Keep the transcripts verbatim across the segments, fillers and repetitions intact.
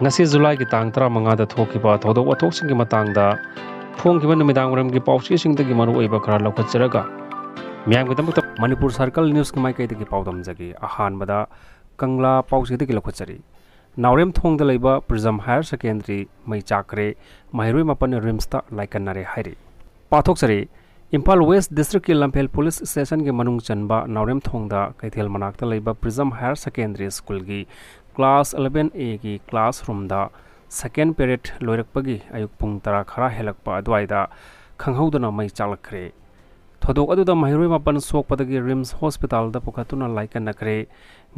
ꯉꯁꯤ ꯖꯨꯂꯥꯏꯒꯤ ꯇꯥꯡ ꯇꯔꯥꯃꯉꯥꯗ ꯊꯣꯛꯈꯤꯕ ꯊꯧꯗꯣꯛ ꯋꯥꯊꯣꯛꯁꯤꯡꯒꯤ ꯃꯇꯥꯡꯗ ꯐꯣꯡꯈꯤꯕ ꯅꯨꯃꯤꯗꯥꯡ ꯋꯥꯏꯔꯝꯒꯤ ꯄꯥꯎꯆꯦꯁꯤꯡꯗꯒꯤ ꯃꯔꯨꯑꯣꯏꯕ ꯈꯔ ꯂꯧꯈꯠꯆꯔꯒ ꯃꯤꯌꯥꯝꯒꯤꯗꯃꯛꯇ ꯃꯅꯤꯄꯨꯔ ꯁꯔꯀꯜ ꯅ꯭ꯌꯨꯁꯀꯤ ꯃꯥꯏꯀꯩꯗꯒꯤ ꯄꯥꯎꯗꯝꯖꯒꯦ꯫ ꯑꯍꯥꯟꯕꯗ ꯀꯪꯂꯥ ꯄꯥꯎꯆꯦꯗꯒꯤ ꯂꯧꯈꯠꯆꯔꯤ꯫ ꯅꯥꯎꯔꯦꯝꯊꯣꯡꯗ ꯂꯩꯕ ꯄ꯭ꯔꯤꯖꯝ ꯍꯥꯌꯔ ꯁꯦꯀꯦꯟꯗꯔꯤ ꯃꯩ ꯆꯥꯛꯈ꯭ꯔꯦ, ꯃꯍꯩꯔꯣꯏ ꯃꯥꯄꯟ ꯔꯤꯝꯁꯇ ꯂꯥꯏꯀꯠꯅꯔꯦ ꯍꯥꯏꯔꯤ꯫ ꯄꯥꯊꯣꯛꯆꯔꯤ꯫ ꯏꯝꯐꯥꯜ ꯋꯦꯁ ꯗꯤꯁꯇ꯭ꯔꯤꯛꯀꯤ ꯂꯝꯐꯦꯜ ꯄꯨꯂꯤꯁ ꯁ꯭ꯇꯦꯁꯟꯒꯤ ꯃꯅꯨꯡ ꯆꯟꯕ ꯅꯥꯎꯔꯦꯝꯊꯣꯡꯗ ꯀꯩꯊꯦꯜ ꯃꯅꯥꯛꯇ ꯂꯩꯕ ꯄ꯭ꯔꯤꯖꯝ ꯍꯥꯌꯔ ꯁꯦꯀꯦꯟꯗꯔꯤ ꯁ꯭ꯀꯨꯜꯒꯤ ꯀ꯭ꯂꯥꯁ ꯑꯦꯂꯚꯦꯟ ꯑꯦꯒꯤ ꯀ꯭ꯂꯥꯁ ꯔꯨꯝꯗ ꯁꯦꯀꯦꯟ ꯄꯦꯔꯦꯗ ꯂꯣꯏꯔꯛꯄꯒꯤ ꯑꯌꯨꯛ ꯄꯨꯡ ꯇꯔꯥ ꯈꯔ ꯍꯦꯜꯂꯛꯄ ꯑꯗꯨꯋꯥꯏꯗ ꯈꯪꯍꯧꯗꯅ ꯃꯩ ꯆꯥꯛꯂꯛꯈ꯭ꯔꯦ꯫ ꯊꯧꯗꯣꯛ ꯑꯗꯨꯗ ꯃꯍꯩꯔꯣꯏ ꯃꯥꯄꯟ ꯁꯣꯛꯄꯗꯒꯤ ꯔꯤꯝꯁ ꯍꯣꯁꯄꯤꯇꯥꯜꯗ ꯄꯨꯈꯠꯇꯨꯅ ꯂꯥꯏꯀꯠꯅꯈ꯭ꯔꯦ꯫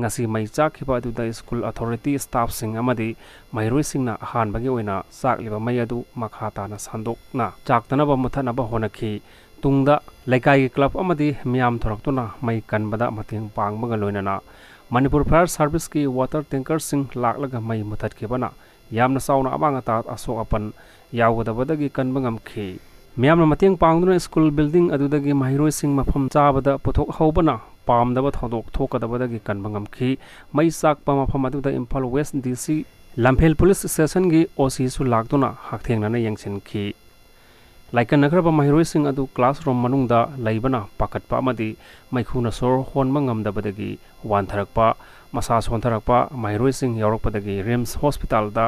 ꯉꯁꯤ ꯃꯩ ꯆꯥꯛꯈꯤꯕ ꯑꯗꯨꯗ ꯁ꯭ꯀꯨꯜ ꯑꯣꯊꯣꯔꯤꯇꯤ, ꯁ꯭ꯇꯥꯐꯁꯤꯡ ꯑꯃꯗꯤ ꯃꯍꯩꯔꯣꯏꯁꯤꯡꯅ ꯑꯍꯥꯟꯕꯒꯤ ꯑꯣꯏꯅ ꯆꯥꯛꯂꯤꯕ ꯃꯩ ꯑꯗꯨ ꯃꯈꯥ ꯇꯥꯅ ꯁꯟꯗꯣꯛꯅ ꯆꯥꯛꯇꯅꯕ ꯃꯨꯊꯠꯅꯕ ꯍꯣꯠꯅꯈꯤ꯫ ꯇꯨꯡꯗ ꯂꯩꯀꯥꯏꯒꯤ ꯀ꯭ꯂꯕ ꯑꯃꯗꯤ ꯃꯤꯌꯥꯝ ꯊꯣꯔꯛꯇꯨꯅ ꯃꯩ ꯀꯟꯕꯗ ꯃꯇꯦꯡ ꯄꯥꯡꯕꯒ ꯂꯣꯏꯅꯅ ꯃꯅꯤꯄꯨꯔ ꯐꯥꯌꯔ ꯁꯥꯔꯚꯤꯁꯀꯤ ꯋꯥꯇꯔ ꯇꯦꯡꯀꯔꯁꯤꯡ ꯂꯥꯛꯂꯒ ꯃꯩ ꯃꯨꯊꯠꯈꯤꯕꯅ ꯌꯥꯝꯅ ꯆꯥꯎꯅ ꯑꯃꯥꯡ ꯑꯇꯥ, ꯑꯁꯣꯛ ꯑꯄꯟ ꯌꯥꯎꯒꯗꯕꯗꯒꯤ ꯀꯟꯕ ꯉꯝꯈꯤ꯫ ꯃꯤꯌꯥꯝꯅ ꯃꯇꯦꯡ ꯄꯥꯡꯗꯨꯅ ꯁ꯭ꯀꯨꯜ ꯕꯤꯜꯗꯤꯡ ꯑꯗꯨꯗꯒꯤ ꯃꯍꯩꯔꯣꯏꯁꯤꯡ ꯃꯐꯝ ꯆꯥꯕꯗ ꯄꯨꯊꯣꯛꯍꯧꯕꯅ ꯄꯥꯝꯗꯕ ꯊꯧꯗꯣꯛ ꯊꯣꯛꯀꯗꯕꯗꯒꯤ ꯀꯟꯕ ꯉꯝꯈꯤ꯫ ꯃꯩ ꯆꯥꯛꯄ ꯃꯐꯝ ꯑꯗꯨꯗ ꯏꯝꯐꯥꯜ ꯋꯦꯁ ꯗꯤ ꯁꯤ, ꯂꯝꯐꯦꯜ ꯄꯨꯂꯤꯁ ꯁ꯭ꯇꯦꯁꯟꯒꯤ ꯑꯣ ꯁꯤꯁꯨ ꯂꯥꯛꯇꯨꯅ ꯍꯛꯊꯦꯡꯅꯅ ꯌꯦꯡꯁꯤꯟꯈꯤ꯫ ꯂꯥꯏꯀꯠꯅꯈ꯭ꯔꯕ ꯃꯍꯩꯔꯣꯏꯁꯤꯡ ꯑꯗꯨ ꯀ꯭ꯂꯥꯁꯔꯨꯝ ꯃꯅꯨꯡꯗ ꯂꯩꯕꯅ ꯄꯥꯈꯠꯄ ꯑꯃꯗꯤ ꯃꯩꯈꯨꯅ ꯁꯣꯔ ꯍꯣꯟꯕ ꯉꯝꯗꯕꯗꯒꯤ ꯋꯥꯟꯊꯔꯛꯄ, ꯃꯁꯥ ꯁꯣꯟꯊꯔꯛꯄ ꯃꯍꯩꯔꯣꯏꯁꯤꯡ ꯌꯥꯎꯔꯛꯄꯗꯒꯤ ꯔꯤꯝꯁ ꯍꯣꯁꯄꯤꯇꯥꯜꯗ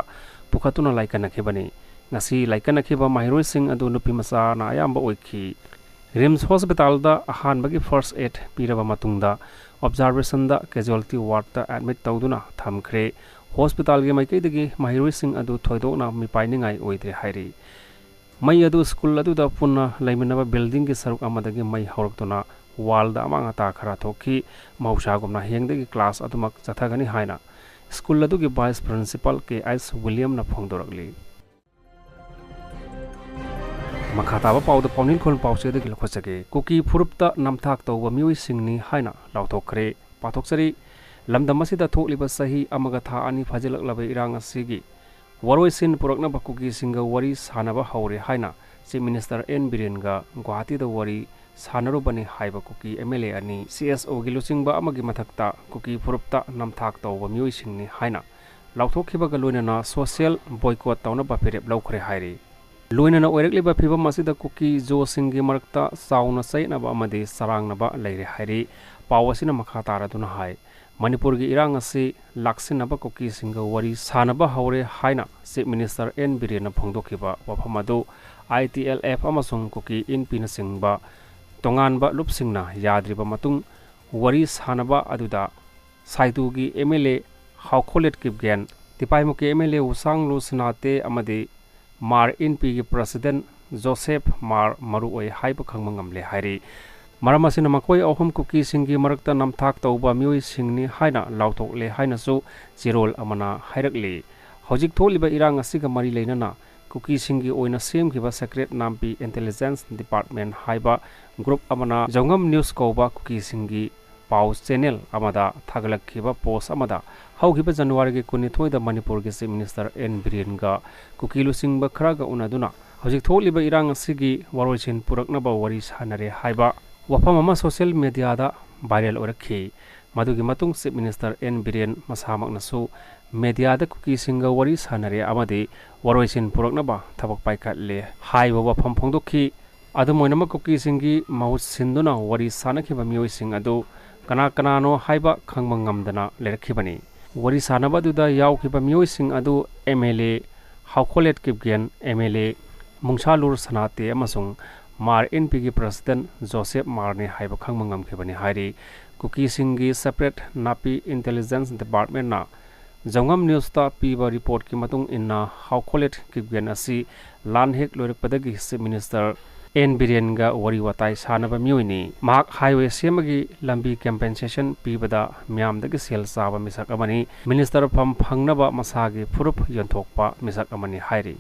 ꯄꯨꯈꯠꯇꯨꯅ ꯂꯥꯏꯀꯠꯅꯈꯤꯕꯅꯤ꯫ ꯉꯁꯤ ꯂꯥꯏꯀꯠꯅꯈꯤꯕ ꯃꯍꯩꯔꯣꯏꯁꯤꯡ ꯑꯗꯨ ꯅꯨꯄꯤ ꯃꯆꯥꯅ ꯑꯌꯥꯝꯕ ꯑꯣꯏꯈꯤ꯫ ꯔꯤꯝꯁ ꯍꯣꯁꯄꯤꯇꯥꯜꯗ ꯑꯍꯥꯟꯕꯒꯤ ꯐꯥꯔꯁ ꯑꯦꯗ ꯄꯤꯔꯕ ꯃꯇꯨꯡꯗ ꯑꯣꯕꯖꯥꯔꯕꯦꯁꯟꯗ ꯀꯦꯖꯨꯋꯦꯜꯇꯤ ꯋꯥꯔꯗꯇ ꯑꯦꯗꯃꯤꯠ ꯇꯧꯗꯨꯅ ꯊꯝꯈ꯭ꯔꯦ꯫ ꯍꯣꯁꯄꯤꯇꯥꯜꯒꯤ ꯃꯥꯏꯀꯩꯗꯒꯤ ꯃꯍꯩꯔꯣꯏꯁꯤꯡ ꯑꯗꯨ ꯊꯣꯏꯗꯣꯛꯅ ꯃꯤꯄꯥꯏꯅꯤꯡꯉꯥꯏ ꯑꯣꯏꯗ꯭ꯔꯦ ꯍꯥꯏꯔꯤ꯫ ꯃꯩ ꯑꯗꯨ ꯁ꯭ꯀꯨꯜ ꯑꯗꯨꯗ ꯄꯨꯟꯅ ꯂꯩꯃꯤꯟꯅꯕ ꯕꯤꯜꯗꯤꯡꯒꯤ ꯁꯔꯨꯛ ꯑꯃꯗꯒꯤ ꯃꯩ ꯍꯧꯔꯛꯇꯨꯅ ꯋꯥꯜꯗ ꯑꯃꯥꯡ ꯑꯇꯥ ꯈꯔ ꯊꯣꯛꯈꯤ꯫ ꯃꯍꯧꯁꯥꯒꯨꯝꯅ ꯍꯌꯦꯡꯗꯒꯤ ꯀ꯭ꯂꯥꯁ ꯑꯗꯨꯃꯛ ꯆꯠꯊꯒꯅꯤ ꯍꯥꯏꯅ ꯁ꯭ꯀꯨꯜ ꯑꯗꯨꯒꯤ ꯚꯥꯏꯁ ꯄ꯭ꯔꯤꯟꯁꯤꯄꯥꯜ ꯀꯦ ꯑꯩꯆ ꯋꯤꯂꯤꯌꯝꯅ ꯐꯣꯡꯗꯣꯔꯛꯂꯤ꯫ ꯃꯈꯥ ꯇꯥꯕ ꯄꯥꯎꯗ ꯄꯥꯎꯅꯤꯡꯈꯣꯜ ꯄꯥꯎꯆꯦꯗꯒꯤ ꯂꯧꯈꯠꯆꯒꯦ꯫ ꯀꯨꯀꯤ ꯐꯨꯔꯨꯞꯇ ꯅꯝꯊꯥꯛ ꯇꯧꯕ ꯃꯤꯑꯣꯏꯁꯤꯡꯅꯤ ꯍꯥꯏꯅ ꯂꯥꯎꯊꯣꯛꯈ꯭ꯔꯦ꯫ ꯄꯥꯊꯣꯛꯆꯔꯤ꯫ ꯂꯝꯗꯝ ꯑꯁꯤꯗ ꯊꯣꯛꯂꯤꯕ ꯆꯍꯤ ꯑꯃꯒ ꯊꯥ ꯑꯅꯤ ꯐꯥꯖꯤꯜꯂꯛꯂꯕ ꯏꯔꯥꯡ ꯑꯁꯤꯒꯤ ꯋꯥꯔꯣꯏꯁꯤꯟ ꯄꯨꯔꯛꯅꯕ ꯀꯨꯀꯤꯁꯤꯡꯒ ꯋꯥꯔꯤ ꯁꯥꯅꯕ ꯍꯧꯔꯦ ꯍꯥꯏꯅ ꯆꯤꯐ ꯃꯤꯅꯤꯁꯇꯔ ꯑꯦꯟ ꯕꯤꯔꯦꯟꯒ ꯒꯨꯋꯥꯍꯥꯇꯤꯗ ꯋꯥꯔꯤ ꯁꯥꯟꯅꯔꯨꯕꯅꯤ ꯍꯥꯏꯕ ꯀꯨꯀꯤ ꯑꯦꯝ ꯑꯦꯜ ꯑꯦ ꯑꯅꯤ, ꯁꯤ ꯑꯦꯁ ꯑꯣꯒꯤ ꯂꯨꯆꯤꯡꯕ ꯑꯃꯒꯤ ꯃꯊꯛꯇ ꯀꯨꯀꯤ ꯐꯨꯔꯨꯞꯇ ꯅꯝꯊꯥꯛ ꯇꯧꯕ ꯃꯤꯑꯣꯏꯁꯤꯡꯅꯤ ꯍꯥꯏꯅ ꯂꯥꯎꯊꯣꯛꯈꯤꯕꯒ ꯂꯣꯏꯅꯅ social boycott ꯇꯧꯅꯕ ꯐꯤꯔꯦꯞ ꯂꯧꯈ꯭ꯔꯦ ꯍꯥꯏꯔꯤ꯫ ꯂꯣꯏꯅꯅ ꯑꯣꯏꯔꯛꯂꯤꯕ ꯐꯤꯕꯝ ꯑꯁꯤꯗ ꯀꯨꯀꯤ ꯖꯣꯁꯤꯡꯒꯤ ꯃꯔꯛꯇ ꯆꯥꯎꯅ ꯆꯌꯦꯠꯅꯕ ꯑꯃꯗꯤ ꯆꯔꯥꯡꯅꯕ ꯂꯩꯔꯦ ꯍꯥꯏꯔꯤ꯫ ꯄꯥꯎ ꯑꯁꯤꯅ ꯃꯈꯥ ꯇꯥꯔꯗꯨꯅ ꯍꯥꯏ, ꯃꯅꯤꯄꯨꯔꯒꯤ ꯏꯔꯥꯡ ꯑꯁꯤ ꯂꯥꯛꯁꯤꯟꯅꯕ ꯀꯨꯀꯤꯁꯤꯡꯒ ꯋꯥꯔꯤ ꯁꯥꯅꯕ ꯍꯧꯔꯦ ꯍꯥꯏꯅ Chief Minister ꯑꯦꯟ ꯕꯤꯔꯦꯟꯅ ꯐꯣꯡꯗꯣꯛꯈꯤꯕ ꯋꯥꯐꯝ ꯑꯗꯨ ꯑꯥꯏ ꯇꯤ ꯑꯦꯜ ꯑꯦꯐ ꯑꯃꯁꯨꯡ ꯀꯨꯀꯤ ꯏꯟꯄꯤꯅꯆꯤꯡꯕ ꯇꯣꯉꯥꯟꯕ ꯂꯨꯞꯁꯤꯡꯅ ꯌꯥꯗ꯭ꯔꯤꯕ ꯃꯇꯨꯡ ꯋꯥꯔꯤ ꯁꯥꯅꯕ ꯑꯗꯨꯗ ꯁꯥꯏꯇꯨꯒꯤ M L A Haokholet Kipgen, ꯇꯤꯄꯥꯏꯃꯨꯛꯀꯤ ꯑꯦꯝ ꯑꯦꯜ ꯑꯦ ꯎꯁꯥꯡꯂꯨ ꯁꯅꯥꯇꯦ ꯑꯃꯗꯤ ꯃꯥꯔ ꯏꯟꯄꯤꯒꯤ President ꯖꯣꯁꯦꯐ ꯃꯥꯔ ꯃꯔꯨ ꯑꯣꯏ ꯍꯥꯏꯕ ꯈꯪꯕ ꯉꯝꯂꯦ ꯍꯥꯏꯔꯤ꯫ ꯃꯔꯝ ꯑꯁꯤꯅ ꯃꯈꯣꯏ ꯑꯍꯨꯝ ꯀꯨꯀꯤꯁꯤꯡꯒꯤ ꯃꯔꯛꯇ ꯅꯝꯊꯥꯛ ꯇꯧꯕ ꯃꯤꯑꯣꯏꯁꯤꯡꯅꯤ ꯍꯥꯏꯅ ꯂꯥꯎꯊꯣꯛꯂꯦ ꯍꯥꯏꯅꯁꯨ ꯆꯦꯔꯣꯜ ꯑꯃꯅ ꯍꯥꯏꯔꯛꯂꯤ꯫ ꯍꯧꯖꯤꯛ ꯊꯣꯛꯂꯤꯕ ꯏꯔꯥꯡ ꯑꯁꯤꯒ ꯃꯔꯤ ꯂꯩꯅꯅ ꯀꯨꯀꯤꯁꯤꯡꯒꯤ ꯑꯣꯏꯅ ꯁꯦꯝꯈꯤꯕ Secret Nampi Intelligence Department ꯍꯥꯏꯕ group ꯑꯃꯅ ꯖꯧꯉꯝ News ꯀꯧꯕ ꯀꯨꯀꯤꯁꯤꯡꯒꯤ ꯄꯥꯎ channel ꯑꯃꯗ ꯊꯥꯒꯠꯂꯛꯈꯤꯕ post ꯑꯃꯗ ꯍꯧꯈꯤꯕ ꯖꯅꯋꯥꯔꯤꯒꯤ ꯀꯨꯟꯅꯤꯊꯣꯏꯗ ꯃꯅꯤꯄꯨꯔꯒꯤ Chief Minister ꯑꯦꯟ ꯕꯤꯔꯦꯟꯒ ꯀꯨꯀꯤ ꯂꯨꯆꯤꯡꯕ ꯈꯔꯒ ꯎꯅꯗꯨꯅ ꯍꯧꯖꯤꯛ ꯊꯣꯛꯂꯤꯕ ꯏꯔꯥꯡ ꯑꯁꯤꯒꯤ ꯋꯥꯔꯣꯏꯁꯤꯟ ꯄꯨꯔꯛꯅꯕ ꯋꯥꯔꯤ ꯁꯥꯅꯔꯦ ꯍꯥꯏꯕ ꯋꯥꯐꯝ ꯑꯃ social media ꯗ viral ꯑꯣꯏꯔꯛꯈꯤ꯫ ꯃꯗꯨꯒꯤ ꯃꯇꯨꯡ Chief Minister ꯑꯦꯟ ꯕꯤꯔꯦꯟ ꯃꯁꯥꯃꯛꯅꯁꯨ media ꯗ ꯀꯨꯀꯤꯁꯤꯡꯒ ꯋꯥꯔꯤ ꯁꯥꯅꯔꯦ ꯑꯃꯗꯤ ꯋꯥꯔꯣꯏꯁꯤꯟ ꯄꯨꯔꯛꯅꯕ ꯊꯕꯛ ꯄꯥꯏꯈꯠꯂꯦ ꯍꯥꯏꯕ ꯋꯥꯐꯝ ꯐꯣꯡꯗꯣꯛꯈꯤ꯫ ꯑꯗꯨꯝ ꯑꯣꯏꯅꯃꯛ, ꯀꯨꯀꯤꯁꯤꯡꯒꯤ ꯃꯍꯨꯠ ꯁꯤꯟꯗꯨꯅ ꯋꯥꯔꯤ ꯁꯥꯅꯈꯤꯕ ꯃꯤꯑꯣꯏꯁꯤꯡ ꯑꯗꯨ ꯀꯅꯥ ꯀꯅꯥꯅꯣ ꯍꯥꯏꯕ ꯈꯪꯕ ꯉꯝꯗꯅ ꯂꯩꯔꯛꯈꯤꯕꯅꯤ꯫ ꯋꯥꯔꯤ ꯁꯥꯅꯕ ꯑꯗꯨꯗ ꯌꯥꯎꯈꯤꯕ ꯃꯤꯑꯣꯏꯁꯤꯡ ꯑꯗꯨ M L A Haokholet Kipgen, M L A ꯃꯨꯡꯁꯥꯂꯨꯔ ꯁꯅꯥꯇꯦ ꯑꯃꯁꯨꯡ ꯃꯥꯔ ꯏꯟꯄꯤꯒꯤ President ꯖꯣꯁꯦꯐ ꯃꯥꯔꯅꯤ ꯍꯥꯏꯕ ꯈꯪꯕ ꯉꯝꯈꯤꯕꯅꯤ ꯍꯥꯏꯔꯤ꯫ ꯀꯨꯀꯤꯁꯤꯡꯒꯤ Secret Nampi Intelligence Department ꯅ ꯖꯧꯉꯝ News ꯇ ꯄꯤꯕ report ꯀꯤ ꯃꯇꯨꯡ ꯏꯟꯅ, ꯍꯥꯎꯈꯣꯂꯦꯠ ꯀꯤꯞꯒꯦꯟ ꯑꯁꯤ ꯂꯥꯟ ꯍꯦꯛ ꯂꯣꯏꯔꯛꯄꯗꯒꯤ Chief Minister ꯑꯦꯟ ꯕꯤꯔꯦꯟꯒ ꯋꯥꯔꯤ ꯋꯥꯇꯥꯏ ꯁꯥꯅꯕ ꯃꯤꯑꯣꯏꯅꯤ꯫ ꯃꯍꯥꯛ highway ꯁꯦꯝꯕꯒꯤ ꯂꯝꯕꯤ compensation ꯄꯤꯕꯗ ꯃꯤꯌꯥꯝꯗꯒꯤ ꯁꯦꯜ ꯆꯥꯕ ꯃꯤꯁꯛ ꯑꯃꯅꯤ꯫ Minister ꯐꯝ ꯐꯪꯅꯕ ꯃꯁꯥꯒꯤ ꯐꯨꯔꯨꯞ ꯌꯣꯟꯊꯣꯛꯄ ꯃꯤꯁꯛ ꯑꯃꯅꯤ ꯍꯥꯏꯔꯤ꯫